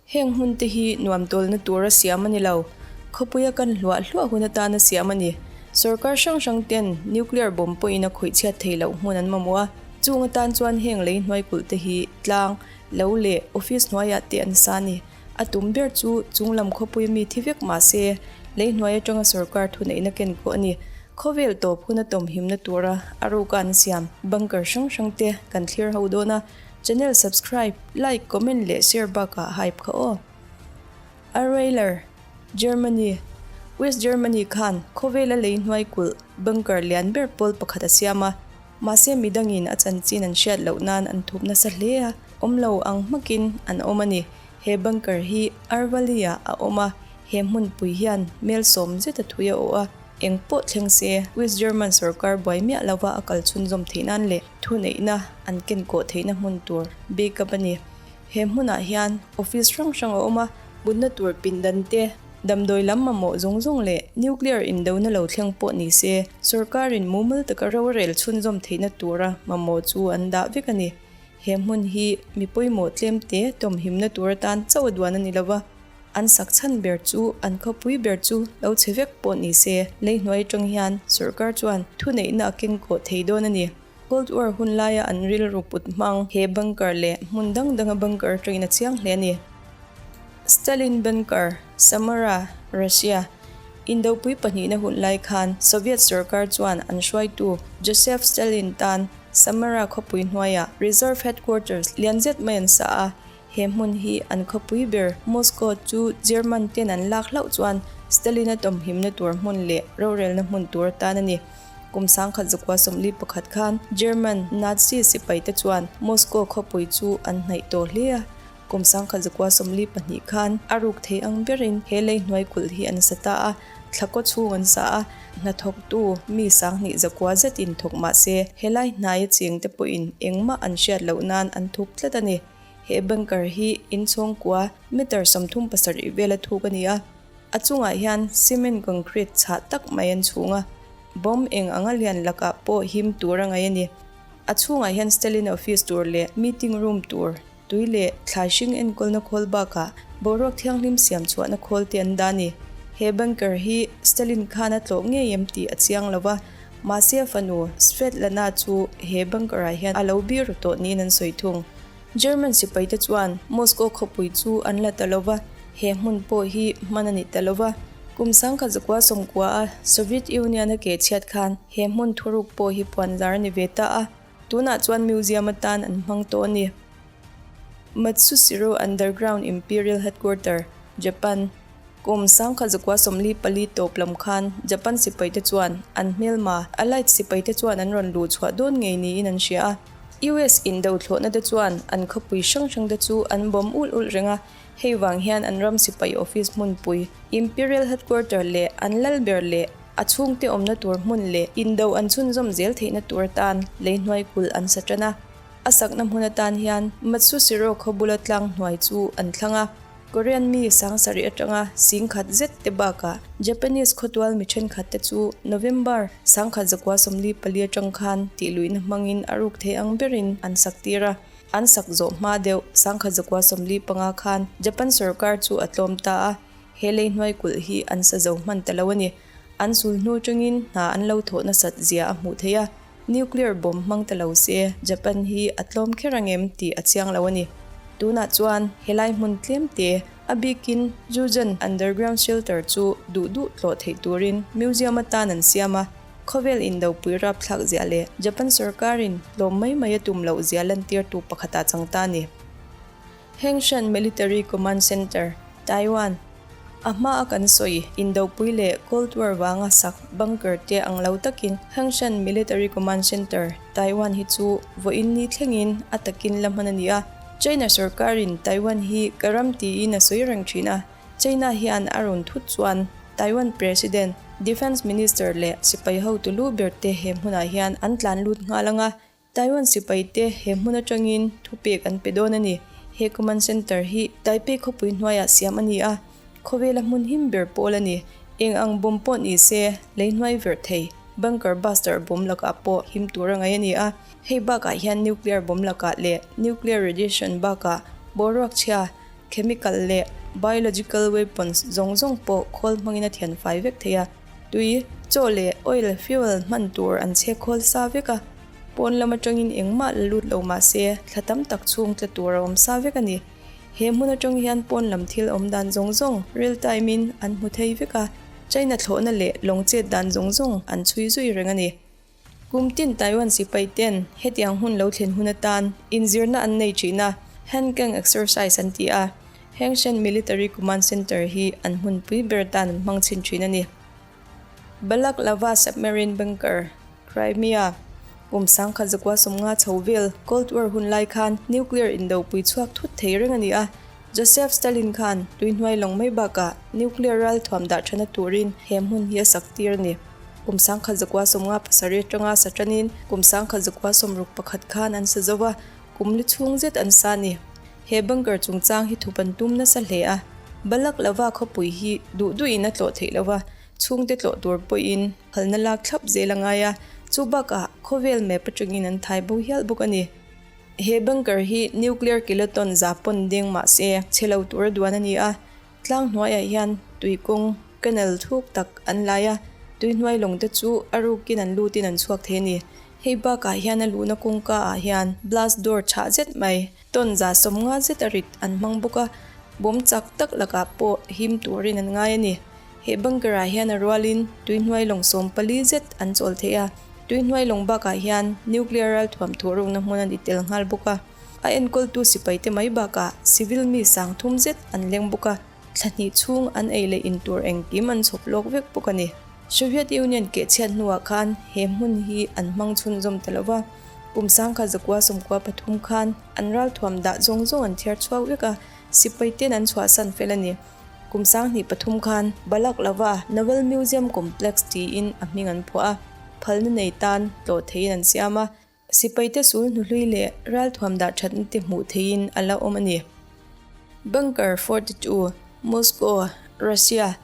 Heng hmun te hi nuam tawlna tura siam a ni lo. Khawpuia kan hluah hluah hun atana siam a ni. Sorkar hrang hrang ten nuclear bomb pawhin a khawih chhiat theih loh hmun an mamawh a. Chung atan chuan heng lei hnuai kulh te hi tlang, lo leh office hnuaiah te an sa a ni. A tum ber chu chung lam khawpui mi thi vek mah se lei hnuai atanga sorkar thuneihna ken khawh a ni. Khawvel tawp huna tawmhimna tura a ruka an siam bunker hrang hrang te kan thlir ho dawn a. Channel subscribe, like, comment leh share bakah hype kha aw. Ahrweiler, Germany, West Germany khan khawvela lei hnuai kulh bunker lian ber pawl pakhat a siam a, mahse midangin a chanchin an hriat loh nan an thup nasa hle a, awm lo ang hmakin an awm a ni. He bunker hi Arvali-ah a awm a, he hmunpui hian mel sawm zet a thui a awh a, eng pawh thleng se West German sorkar buai miah lova a kal chhunzawm theih nan leh Thuneihna an ken kawh theihna hmun tur backup a ni. He hmunah hian office hrang hrang a awm a, mutna tur pindan te, damdawi lam mamawh zawng zawng leh nuclear indona lo thleng pawh ni se, sorkarin mumal taka rorel chhunzawm theihna tura mamawh chu an dah vek a ni. He hmun hi mi pawimawh tlem te tawmhimna tur atan chauh a duan a ni lo va. An sak chhan ber chu an khawpui ber chu lo chhe vek pawh ni se, lei hnuai atang hian sorkar chuan thuneihna a keng kawh thei dawn a ni. Cold War hun laia an rilru put hmang he bunker leh hmun dang danga bunker atangin a chiang hle a ni. Stalin Bunker, Samara, Russia, Indopui pahnihna hun lai khan Soviet sorkar chuan an hruaitu Joseph Stalin tan Samara khawpui hnuaiah Reserve Headquarters lian zet mai an sa a, He hmun hi an khawpui ber Moscow chu German ten an lak hlauh chuan Stalin-a tawmhimna tur hmun leh rorelna hmun tur atan a ni. Kum 1941 khan German Nazi sipaite chuan Moscow khawpui chu an hnaih tawh hle a. Kum 1942 khan a ruk thei ang berin he lei hnuai kulh hi an sa ta a, thla kaw chhung an sa a, hnathawktu mi 90,000 zetin thawk mah se helai hnaia chengte pawhin engmah an hriat loh nan an thup tlat a ni. He bunker hi inchhawngkua meter 37 vela thuk a ni a, a chungah hian cement concrete chhah tak mai an chhung a, bomb eng anga lian lakah pawh him tur a ngaih a ni. A chhungah hian Stalin office tur leh meeting room tur, tui leh thlai hring enkawlna khawl bakah boruak thianghlim siam chhuahna khawl te an dah a ni. He bunker hi Stalin khan a tlawh ngei em tih a chiang lo va, mahse a fanu Svetlana chu he bunker ah hian a lo biru tawh niin an sawi thung. German sipaite chuan Moscow khawpui chu an la ta lo va, he hmun pawh hi hman a ni ta lo va. Kum 1990 a Soviet Union a keh chhiat khan he hmun thuruk pawh hi puanzar a ni ve ta a, tunah chuan museum atan an hmang tawh a ni. Matsushiro Underground Imperial Headquarter, Japan. Kum 1944 tawp lam khan Japan sipaite chuan an hmelma Allied sipaite chuan an rawn luh chhuah dawn ngei niin an hria a. US in dothlawhna te chuan an khawpui hrang hrang te chu an bawm ulh ulh reng a, hei vang hian an ram sipai office hmunpui, Imperial Headquarter leh an lal ber leh a chhungte awmna tur hmun leh indo an chhunzawm zel theihna tur atan lei hnuai kulh an sa tan a. A sakna hmun atan hian Matsushiro khaw bula tlang hnuai chu an thlang a. Korean mi sangsarih atanga singkhat zet te bakah Japanese khawtual mi thenkhat te chu November 1944 atang khan tihluihna hmangin a ruk thei ang berin an sak tir a. An sak zawh hma deuh 1945 khan Japan sorkar chu a tlawm ta a, he lei hnuai kulh hi an sa zo hman ta lo a ni. An sul hnu atangin hna an lo thawh nasat zia a hmuh theih a, Nuclear bomb hmang ta lo se Japan hi a tlawm kher ang em tih a chiang lo a ni. Tunah chuan helai hmun tlem te a bikin Jujan Underground Shelter chu duh duh tlawh theih turin museum atan an siam a, khawvel indopui rapthlak zia leh Japan sorkarin tlawm mai mai a tum loh zia lantirtu pakhatah chang ta a ni. Hengshan Military Command Center, Taiwan, A hma a kan sawi, Indopui leh Cold War vanga sak bunker te ang lo takin Hengshan Military Command Center, Taiwan hi chu vawiin ni thlengin a takin la hman a ni a. China sorkarin Taiwan hi ka ram tiin a sawi reng thin a, China hian a rawn thut chuan Taiwan President, Defence Minister leh sipai hotu lu ber te he hmunah hian an tlan lut nghal ang a, Taiwan sipaite he hmun atangin thupek an pe dawn a ni. He command center hi Taipei khawpui hnuaiah siam a ni a, khawvela hmun him ber pawl a ni. Eng ang bomb pawh ni se, lei hnuai verh thei, bunker buster bomb lakah pawh him tur a ngaih a ni a. Hei bakah hian nuclear bomb lakah leh nuclear radiation bakah boruak chhia, Chemical leh biological weapons zawng zawng pawh khawl hmangin a thian fai vek thei a. Tui, chaw leh oil fuel hman tur an chhe khawl sa vek a. Pawn lam atangin engmah la lut lo mah se thla tam tak chhung tla tur a awm sa vek a ni. He hmun atang hian pawn lam thil awm dan zawng zawng real time in an hmu thei vek a, China thlawhna leh lawng chet dan zawng zawng an chhui zui reng a ni. Kum tin Taiwan sipai ten hetiang hun lo thlen hun atan inzirna an nei thin a, Hankeng Exercise an ti a, Hengshan Military Command Center hi an hmunpui ber atan an hmang chhin thin a ni. Balaklava Submarine Bunker, Crimea, Kum sangkhat zakua sawmnga chho vel Cold War hun lai khan nuclear indopui chhuak thut thei reng a ni a. Joseph Stalin khan tuihnuai lawng mai bakah nuclear ral thuam dah thana turin he hmun hi a sak tir a ni. Kum sangkhat zakua 57 atanga sa tanin kum sangkhat zakua 61 khan an sa zo a, kum li chhung zet an sa a ni. He bunker chungchang hi thup an tum nasa hle a, Balaklava khawpui hi duh duhin a tlawh theih lo va, chhungte tlawh tur pawhin phalna lak thlap zel a ngai a, chu bakah khawvel map atangin an thai bo hial bawk a ni. He bunker hi nuclear kiloton za pawn deng mah se chhe lo tura duan a ni a, tlang hnuaiah hian tuikawng, canal, thuk tak an lai a, tuihnuai lawng te chu a rukin an lutin an chhuak thei a ni. Hei bakah hian a luhna kawngka ah hian blast door chhah zet mai Tawn 150 zet a rit an hmang bawk a, bawm chak tak lakah pawh him turin an ngai a ni. He bunker ah hian a rualin tuihnuai lawng 14 zet an chawl thei a, tuihnuai lawng bakah hian nuclear ralthuam thuhrukna hmun a ni tel nghal bawk a. A enkawltu sipai te mai bakah civil mi 3000 zet an leng bawk a, thla hnih chhung an ei leh in tur engkim an chhawp lawk vek bawk a ni. Soviet Union kehchhiat hnuah khan he hmun hi an hmang chhunzawm ta lo va. Kum 1993 khan an ralthuam dah zawng zawng an thiar chhuak vek a, sipai ten an chhuahsan fel a ni. Kum 2003 khan Balaklava Naval Museum Complex tiin a hming an phuah a, phalna nei tan tlawh theiin an siam a, sipaite sul hnuhlui leh ralthuam dah thatna te hmuh theiin a la awm a ni. Bunker 42, Moscow, Russia,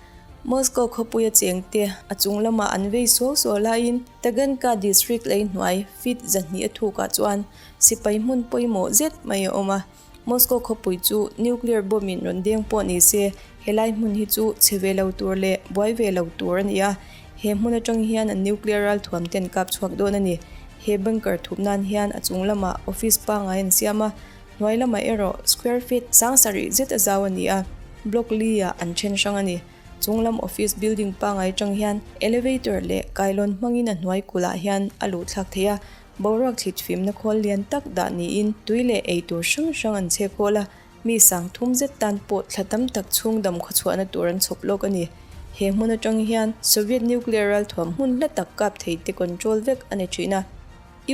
Moscow khawpuia chengte a chung lamah an vei suau suau laiin Taganka District lei hnuai feet 200 a thukah chuan sipai hmun pawimawh zet mai a awm a. Moscow khawpui chu nuclear bomb in rawn deng pawh ni se helai hmun hi chu chhe ve lo tur leh buai ve lo tur a ni a. He hmun atang hian an nuclear ralthuam ten kap chhuak dawn a ni. He bunker thup nan hian a chung lamah office pangngai an siam a. Hnuai lamah erawh square feet 7000 zet a zau a ni a, block li ah an then hrang a ni. Chung lam office building pangngai atang hian elevator leh kailawn hmangin a hnuai kulh ah hian a luh thlak thei a, boruak thlit fimna khawl lian tak dah niin tui leh ei tur hrang hrang an chhe khawl a, mi 3000 zet tan pawh thla tam tak chhung dam khawchhuahna tur an chhawp lawk a ni. He hmun atang hian Soviet nuclear ralthuam hmun hla tak kap thei te control vek a ni thin a.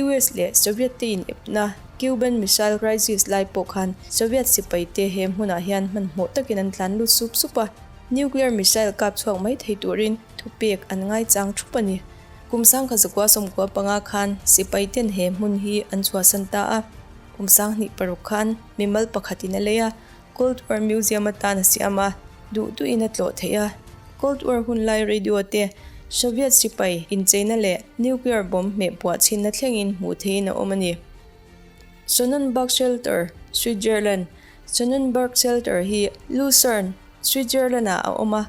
US leh Soviet te in epna Cuban Missile Crisis lai pawh khan Soviet sipai te he hmunah hian hmanhmawh takin an tlan lut sup sup a, nuclear missile kap chhuak mai thei turin thupek an ngaichang thup a ni. Kum 1995 khan sipai ten he hmun hi an chhuahsan ta a, kum 2006 khan mimal pakhatin a lei a, Cold War Museum atan a siam a, duh duhin a tlawh theih a. Cold War hun lai radio te, Soviet sipai incheina leh nuclear bomb hmeh puah chhinna thlengin hmuh theihin a awm a ni. Sonnenberg Shelter, Switzerland, Sonnenberg Shelter hi Lucerne, Switzerland-ah a awm a.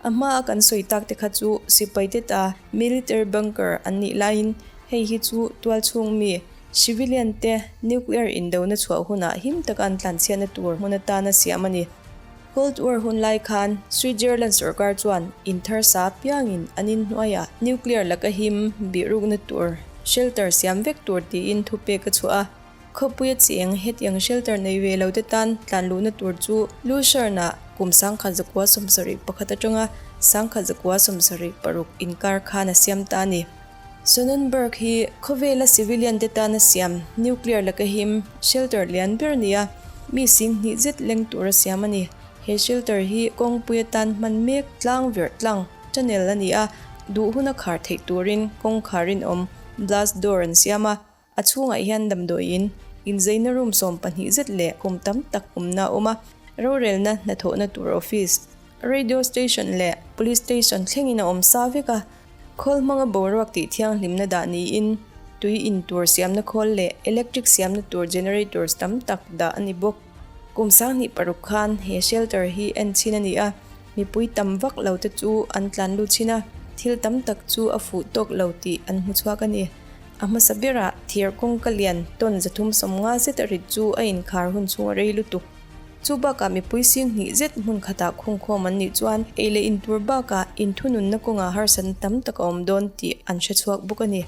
A hmaa kan sawi tak te kha chu sipai te ta military bunker an nih laiin hei hi chu tualchhung mi, Civilian te nuclear indona chhuah hunah him taka an tlanchhiatna tur hmun atana siam a ni. Cold War hun lai khan Switzerland sorkar chuan inthar sa apiangin an inhnuaiah nuclear laka him bihrukna tur shelter siam vek tur tiin thupek a chhuah a. Khawpuia cheng hetiang shelter nei ve lo te tan tlanluhna tur chu Lucerne-ah kum 1971 atanga 1976 inkar khan a siam ta a ni. Sonnenberg hi khawvela civilian te tana siam nuclear laka him shelter lian ber a ni a, mi 2000 zet leng tura siam a ni. He shelter hi kawngpui atan hman mek tlang verh tlang, tunnel, a ni a, duh huna khar theih turin kawngkhar rinawm, blast door, an siam a. A chhungah hian damdawiin inzeina room 12 zet leh kum tam tak awmna a awm a, rorelna hnathawhna tur office, radio station leh police station thlengin a awm sa vek a. Khawl hmanga boruak tih thianghlimna dah niin tui in tur siamna khawl leh electric siamna tur generators tam tak dah a ni bawk. Kum 2006 khan he shelter hi en chhin a ni a, mipui tam vak lo te chu an tlan lut chhin a, thil tam tak chu a fuh tawk lo tih an hmu chhuak a ni. A hmasa berah thir kawngka lian tawn 350 zet a rit chu a inkhar hun chhung a rei lutuk. Chu bakah mipui sing hnih zet hmun khatah khungkhawm an nih chuan ei leh in tur bakah inthununna kawngah harsatna tam tak a awm dawn tih an hre chhuak bawk a ni.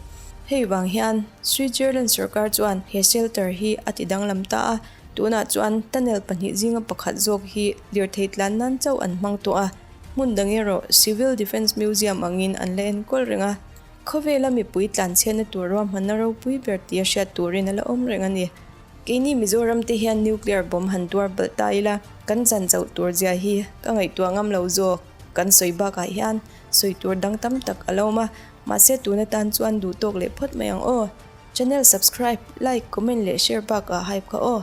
Hei vang hian Switzerland sorkar chuan he shelter hi a ti danglam ta a, tunah chuan tunnel pahnih zinga pakhat zawk hi lirthei tlan nan chauh an hmang tawh a, hmun dang erawh Civil Defence Museum angin an la enkawl reng a. Khawvela mipui tlanchhiatna tur ruahmanna ropui ber tia hriat turin a la awm reng a ni. Keini Mizoram te hian nuclear bomb han tuar balh ta ila, kan chan chauh tur zia hi ka ngaihtuah ngam lo zawk. Kan sawi bakah hian sawi tur dang tam tak a lo awm a, mahse tun atan chuan duh tawk leh phawt mai ang aw. Channel subscribe, like, comment leh share bakah hype kha aw.